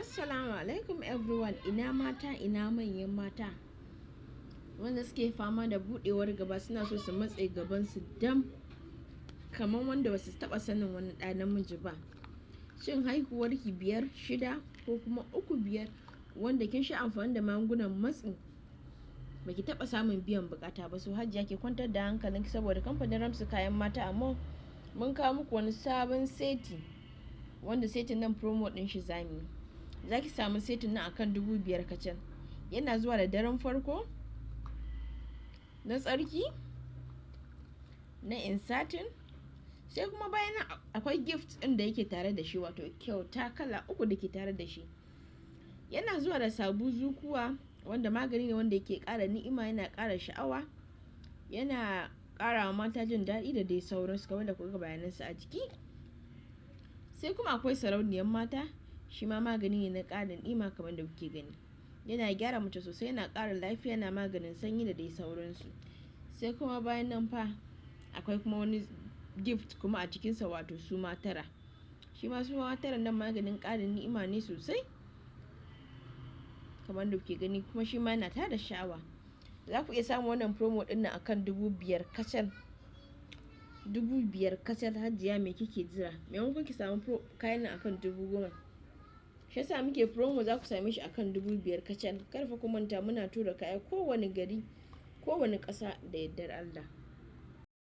Assalamu alaikum everyone, ina mata, ina manyan mata wanda suke fama da buɗewar gaba, suna so su matse gabansu dam kamar wanda basu taɓa sanin wani ɗa namiji ba. Shin haihuwarki biyar, shida ko kuma uku, biyar, wanda kin sha amfani da magungunan matsi baki taɓa samun biyan buƙata ba? So Hajiya, ki kwantar da hankalinki, saboda kamfanin Ramsu Kayan Mata amma mun kawo muku wani sabon seti, wanda setin nan promo ɗin shi zamu yi. Za ki samu setin nan akan 5,000 kacal. Yana zuwa da daren farko na tsarki na inserting, sai kuma bayan nan akwai gift ɗin da yake tare da shi, wato kyauta kala uku da ke tare da shi. Yana zuwa da sabu zukuwa, wanda magani ne wanda yake ƙara ni'ima, yana ƙara sha'awa, yana ƙara wa mata jin daɗi da dai sauransu, kamar da kuka ga bayanansa a jiki. Sai kuma akwai sarauniyar mata, shi ma magani ne na ƙarin ni'ima, kamar da kuke gani. Yana gyara mace sosai, yana ƙara lafiya, yana maganin sanyi da dai sauransu. Sai kuma bayan nan fa akwai kuma wani gift kuma a cikinsa, wato suma tara. Shi ma suma tara nan maganin ƙarin ni'ima ne sosai, kamar da kuke gani, kuma shi ma yana tada sha'awa. Za ku iya samun wannan promo ɗin nan akan 5,000 kacal. 5,000 kacal. Hajiya, me kike jira? Maimakon ki samu kayan nan akan 10,000. Shi yasa muke promo, za ku same shi akan 5,000 kacal. Kar fa ku manta, muna tura kaya kowane gari, kowane ƙasa, da yardar Allah.